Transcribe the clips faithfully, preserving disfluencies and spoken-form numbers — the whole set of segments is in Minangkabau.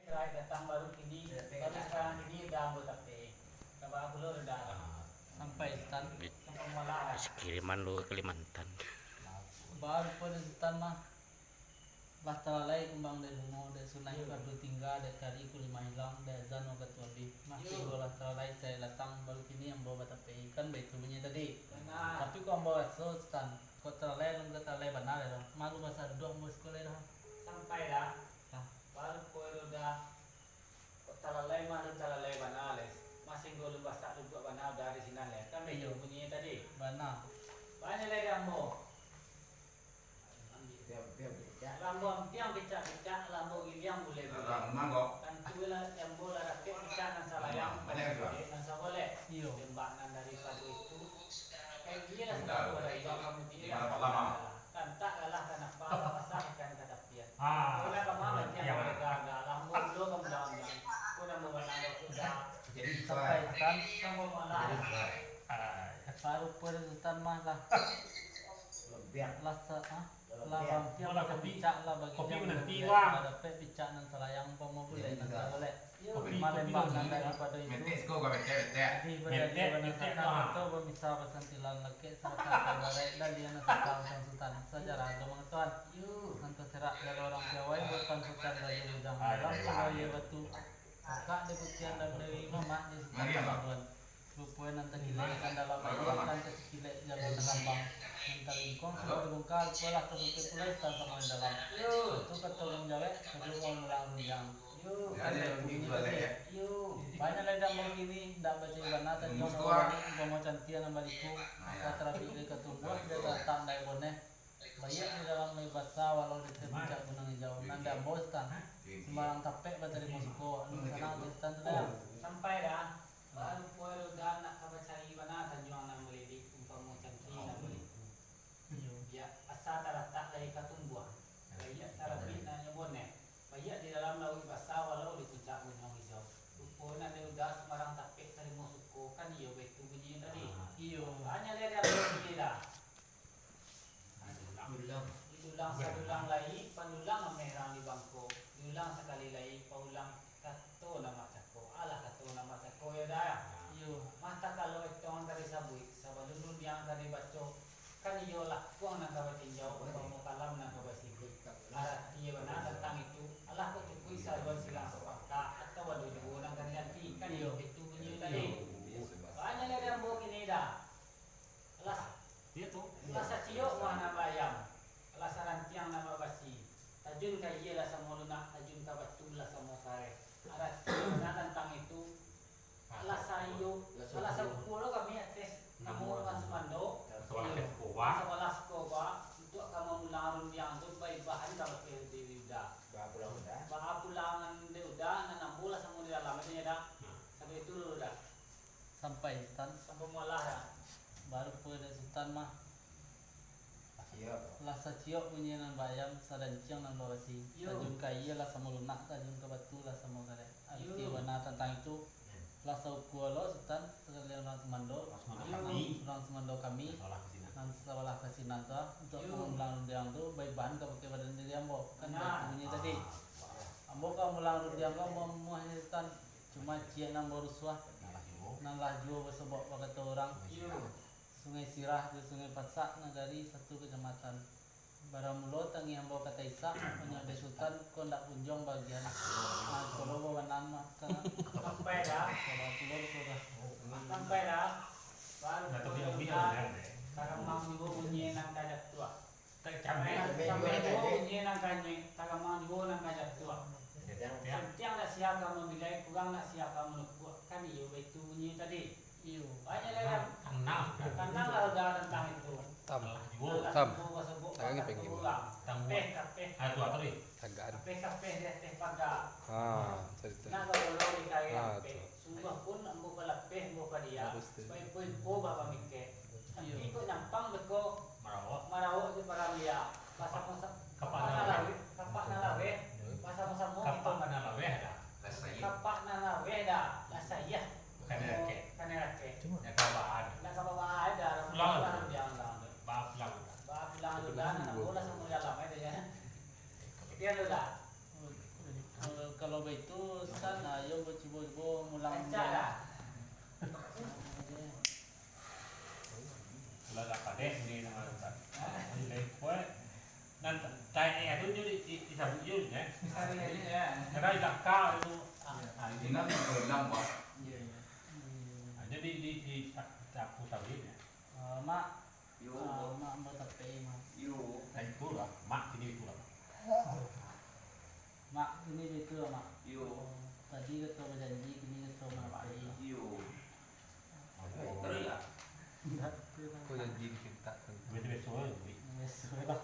Terakhir datang baru kini, baru sekarang kini udah ambo tapek. Kabar pulo udah. Sampai Sutan. Sampai malam. Kiriman lu ke Kalimantan. Baru pun Sutan mah. Lah talalai kumbang dek bungo, dek sunaik Iyo. Pardu tingga, dek kari kulimah ilang, dek azan wakatu abih. Mah Iyo. Tinggo lah talalai cari latang, baru kini ambo batapek ikan, baitu bunyi tadi. Bana. Tapi kok ambo raso, Sutan, kok talalai alun ka talalai bana lai doh. Malu basa duduak ambo siko lai doh. Sampai dah. Dah. Baru poiro dah. Kok talalai mah alun talalai bana lai. Mah singgo alun basa duduak bana udah di sinan lai. Kan baitu Iyo. Bunyi tadi. Bana. Banyak lai di ambo. Lambo ampiang picak-picak, lambo giliang bulek-bulek. Tantu lah, lambo lah rakek picak nan salayang, nan sabolek. Iyo. Tembak nan daripado itu, kain dia lah sabab bola iwak kamudian. Lantak galah kanapa, bapasah ikan ka tapian. Ah, bola kama ampiang gaga, lambo ulo kamudian. Ko nan babanang kuda. Jadi, sampai Sutan. Sampai malam. Jadi, Sutan. Ah, baru pun Sutan mah lah. Lah sa-, ah, lah rampiang picak lah bagi dia lah dapek picak nan salayang umpamo bulek nan sabolek. Malembak nan daripado itu. Metek siko ka metek, metek. Jadi badali banasakan atau bamisa basantilan lakek sabatang ka ibarat dali nan sakang Sutan. Sajarah agama Tuhan. Nan taserak jalo urang piawai buatan Sutan Rajo Bujang. Dalam pulau Iyo Batu. Kakak di Butian dan Dewi Mamak di Sutan Tuan. Rupo nan takilek ikan dalam aia, kan takilek jalan nan lambang. Nan talingkuang sudah tabungka, rupolah tasungkek pulo ikan samo di dalam. Yo. Itu kato urang jawek, kaduo urang mulang rundiang. Yo. Banyak lai dek ambo kini, ndak bacari bana, tanjuang urang umpamo cantia nan baliku, asa tarabik dari katumbuah, dia talatak ndak boneh. Baiak di dalam lai basa, walau di ateh puncak gunuang ijau. Nan dek ambo Sutan, sumbarang tapek batarimo suko, alun sanang ati Sutan tu dah. Sampai dah. Baru poiro dah nak ka bacari bana tanjuang nan malidik, umpamo cantik nan malidik. Iyo. Biak asa talatak dari katumbuah, baiak tarabik nan nyo boneh, baiak di dalam lauik basa, walau di puncak gunuang ijau. Rupo nan dek udah sumbarang tapek tarimo suko, kan iyo baitu bunyi tadi. Iyo. Banyak lai dek ambo bunyi dah. Dulang. Didulang sadulang lai, pandulang ameh rang di bangko. Diulang sakali lai, paulang kato nan macako. Alah kato nan macako yo dah. Iyo. Mah takalo etongan ka disabuik, sabalun rundiang ka dibaco, kan iyo lakuang nan ka batinjau, umpamo kalam nan ka basibuik. Arati bana tantang itu, alah kok cukuik saruan silang sapaka, atau ado juo nan ka diganti, kan iyo itu bunyi tadi. Iyo. Banyak lai dek ambo kini dah. Alah, iyo tu. Alah saciok mah nan baayam, alah sarantiang nan babasi. Tajun ka aia lah samo lunak, tajun ka batu lah samo sareh. Arati bana tantang itu, alah sayo, alah sauko lo kami ateh namo urang sumando, sabalah sikoba, untuak ka mamulang rundiang tu, baibahan ka bakeh di udah. Baa pulangan dek udah, nan ambo lah samo di dalam, artinyo dah. Nah. Sampai itu dulu dah. Sampai Sutan. Sampai mualah dah. Baru pun dek Sutan mah. Lah saciok bunyi nan baayam, sadanciang nan babasi. Iyo. Tajun ka aia lah samo lunak, tajun ka batu lah samo sareh. Arati bana tantang itu, lah sauko lo Sutan, sakalian urang sumando, urang sumando kami, nan sabalah ka sinan tu, untuak ka mamulang rundiang tu, baibahan ka bakeh badan diri ambo. Kan baitu bunyi tadi. Ambo ka mamulang rundiang ko, ambo amuah Sutan. Cuma ciek nan barusuah, nan lah juo basobok bakato urang. Iyo. Sungai Sirah jo Sungai Pasak, nagari satu kacamatan. Baramulo tangih ambo ka taisak, banyak dek Sutan, ko ndak punjuang bagian. Nah, ko lo babanan mah, Sutan. Sampai dah. Sampai dah. Baru taramang juo bunyi nan ka jatuah. Sampai juo bunyi nan ka nyuik, taramang juo nan ka jatuah. Santiang dak sia ka mamilai, kurang dak sia ka manukuak, kan iyo baitu bunyi tadi. Iyo. Banyak lai. Tanang. Tanang lah udah tantang itu. Tam. Alah, Tam. Juo basobok bakato urang. Kapeh-kapeh. Ah, tu, ah, tadi. Tagaan. Kapeh-kapeh di ateh paga. Ah, carito. Nak babolong di kareh ampek. Sungguahpun ambo balapeh ambo padia, baipo-ipo bapamikek. Tapi kok nyampang beko marawak, marawak di padang lia. Basamo sa-, kapak nan laweh, kapak nan laweh, basamo-samo kito. Kapak nan laweh dah. Lah sayah. Kapak nan laweh dah, lah sayah. Kanai rakek. Kanai rakek. Ndak ka baa dah. Ndak ka baa dah. Pulang lah. Baa pulang dah. Baa pulang dah, nan ambo lah samo di alam ai dah, yo. Sekian dulu dah. Kalau, kalau Baitu, San, ayo bacubo-cubo mulang. Rancak lah. Lah dah padek ni nama San. Ini lain kuat. Nan tai eh tu jadi di, di sabuk je, eh. Hari ini, ya. Kadang di belakang tu. Ah, ini nak berenang, Pak. Iya, iya. Ah, jadi di, di sa-, sapu sawit, ya. Ah, Mak. Yo. Ah, Mak, Mak tapi, Mak. Yo. Nah, itulah, Mak ini itulah. Mak, ini betul, Mak. Yo. Tadi kata bajanji, kini kata mati. Yo. Terus lah. Kau janji kita. Biasa-biasa aja, Mak. Biasa lah.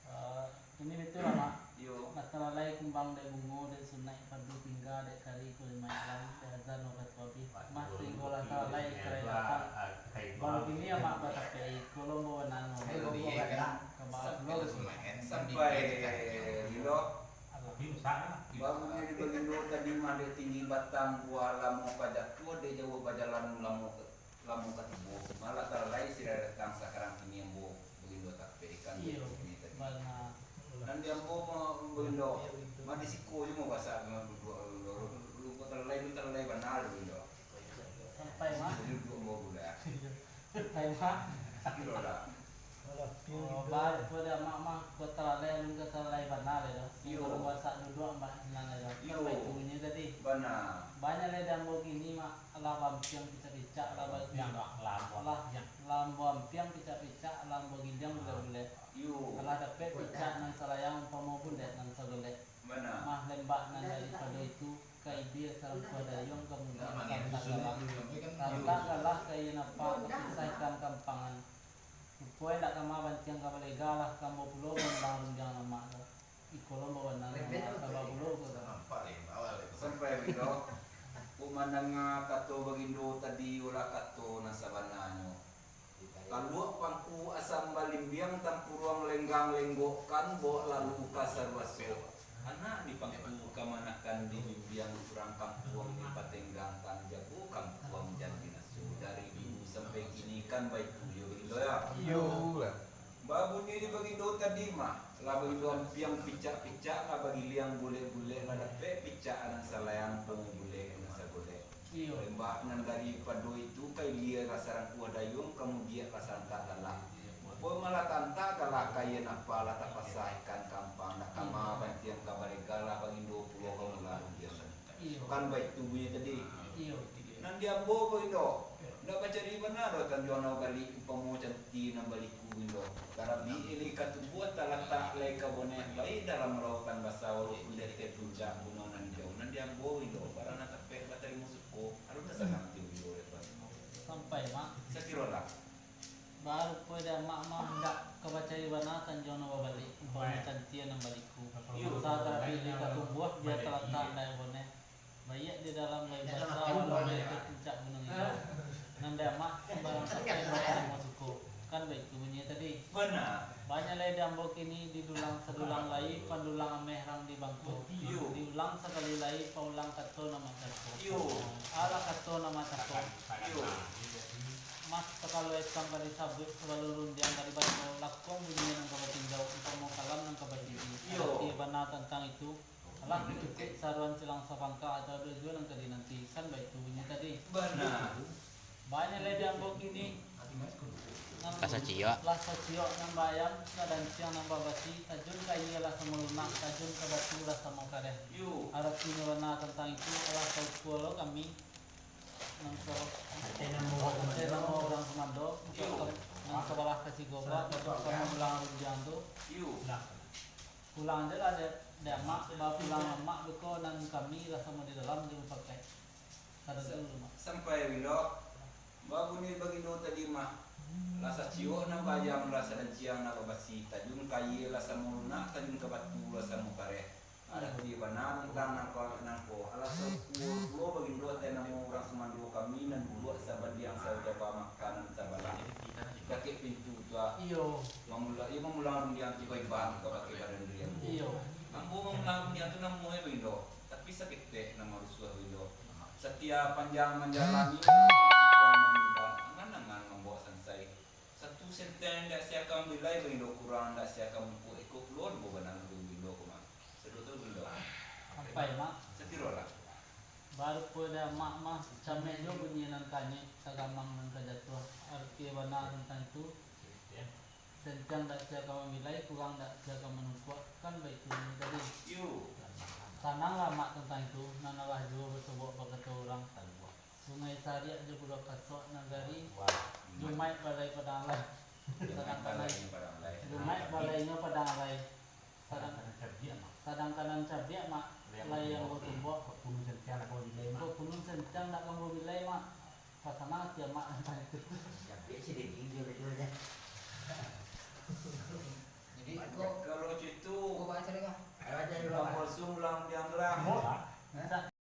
Eh, ini betul lah, Mak. Yo. Lah talalai kumbang dek bungo, dek sunaik padu pingga, dek kari kulimah ilang, dek azan wakatu abih. Mah singgo lah talalai karai datang. Baru kini amak batapek iko lombo banano. Sampai bilo? Baru ni di Bagindo tadi mah dek tinggi batang buah lamo ka jatuah, dek jauah bajalan lamo ka, lamo ka tibo. Malah talalai sira datang sakarang kini ambo Bagindo tapek ikan. Iyo, bana. Nan di ambo ma-, Bagindo, mah di siko je mau basak, memang duduak Bagindo. Lu, lu, lu, talalai, lu talalai bana, Bagindo. Sampai mah. Duduak ambo budak. Sampai mah. Sakiro lah. Oh, baru tu dah mak mah, kau talalai, lu kau talalai bana lah dah. Iyo. Kalau basak duduak, mbak, senang lah dah. Iyo. Sampai tu bunyi tadi. Bana. Banyak lah dah ambo kini, mak. Lah bampiang picak-picak, lah ba-, lah, lah bampiang picak-picak, lah bagiliang bulek-bulek. Iyo. Alah dapek picak nan salayang, umpamo bulek nan sagolek. Bana. Mah lembak nan daripado itu, ka ibia sarangkuah dayuang, kamudian sarangkuah galah. Sarangkuah galah ka ian apa, kapisah ikan kampangan. Rupo indak kama bantiang ka balega lah, kambo pulo baundang rundiang lamak tu. Iko lo bawa nan kaba pulo ko. Sampai Bagindo, ku mandanga kato Bagindo tadi, olah kato nan sabananyo. Kaluak pangku asam balimbiang, tampuruang lenggang lenggokkan, bok lalu ka saruaso. Anak di pangku kamanakan di bimbiang, urang kampuang dipatenggangkan, jago kampuang jan binaso. Dari dulu sampai kini kan baitu yo Bagindo ya. Iyo lah. Babunyi di Bagindo tadi mah, lah Bagindo ampiang picak-picak, lah bagiliang bulek-bulek, lah dapek picak nan salayang, umpamo bulek nan sagolek. Iyo. Lembak nan daripado itu, ka ilia lah sarangkuah dayuang, kamudian lah sarangkuah galah. Umpamo lah tantak galah ka ian apa, lah tapasah ikan kampang, ndak kama bantiang ka balega, lah Bagindo pulo ka mulang rundiang. Iyo. Kan baitu bunyi tadi. Iyo. Nan di ambo Bagindo, ndak bacari bana doh tanjuang nan babalik, umpamo canti nan baliku Bagindo. Karabi lai ka tubuah, talatak lai ka boneh, baik dalam lautan basa, walaupun di ateh puncak gunuang nan jauah. Nan di ambo Bagindo, bara nan tapek batarimo suko, alun tasanang ati Bagindo dek Tuhan. Sampai, Mak. Sakiro lah. Baru pun dah mak mah ndak ka bacari bana tanjuang nan babalik, umpamo canti nan baliku. Iyo. Asa karabi lai ka tubuah, bia talatak lai boneh. Baiak di dalam lai basa, walau di ateh puncak gunuang ijo. Nan di amak sambarang sakai batarimo suko. Kan baitu bunyi tadi. Bana. Banyak lai di ambo kini, di dulang sadulang lai, pandulang ameh rang di bangko. Iyo. Diulang sakali lai, paulang kato nan macako. Iyo. Alah kato nan macako. Iyo. Mas, sakalo esam ka disabuik, sabalun rundiang ka dibaco, lakong bunyi nan ka batinjau, umpamo kalam nan ka bacidi. Iyo. Arati bana tantang itu, alah, cukuik saruan silang sapangka, atau duo juo nan ka dinanti, kan baitu bunyi tadi. Bana. Banyak lai di ambo kini. Lah saciok. Lah saciok nan baayam, lah danciang nan babasi, tajun ka aia lah samo lunak, tajun ka batu lah samo kareh. Yo. Aratinyo bana tantang itu, alah taukua lo kami. Nan sa-, ateh namo urang sumando, nan sabalah ka sigoba, samo mulang rundiang tu. Pulang je lah dek, dek amak, bapulang amak beko nan kami lah samo di dalam di mufakat. Kada tahu, Mak. Sampai bilo babunyi Bagindo tadi mah, lah saciok nan baayam, lah sadanciang nan babasi, tajun ka aia lah samo lunak, tajun ka batu lah samo kareh. Arati bana tantang nangko-nangko. Alah saukua pulo Bagindo ateh namo urang sumando kami nan duduak sabandiang sajaba makanan sabalah dakek pintu tu, ah. Iyo. Mamula-, iyo mamulang rundiang tu baiba ka bakeh badan diri ambo. Iyo. Ambo mamulang rundiang tu namuah Bagindo, tapi saketek nan marusuah Bagindo. Satia panjang manjalani, angan-angan mambaok sansai. Satu senten indak sia ka mambilai Bagindo, kurang indak sia ka mupuk, iko pulo ambo bana Bagindo ko mah. Sado tu Bagindo. Pai, Mak. Sakiro lah. Barupo dek Amak mah, cameh jo bunyi nan kanyek, tagamang nan ka jatuah. Arti bana tantang itu, santiang dak sia ka mamilai, kurang dak sia ka manumpuak, kan baitu bunyi tadi. Yo. Sananglah Mak tantang itu, nan alah juo basobok bakato urang. Sungai Sariak jo Pulau Kasok nagari, Jumaik balai Padang Alai. Sadangkan Jumaik balainyo Padang Alai. Sadang-, sadangkan nan cabiak, Mak, lai yang batumbuak. Kok punun santiang dak ka mamilai, Mak. Kok punun santiang dak ka mamilai, Mak. Pasanang ati Amak tantang itu. Cabiak si daging juo-juo se. Jadi, kok kalau itu, kok baca deh, Kak? Ayo aja dulu, Kak. Kosong ulang tiang lah. Bisa.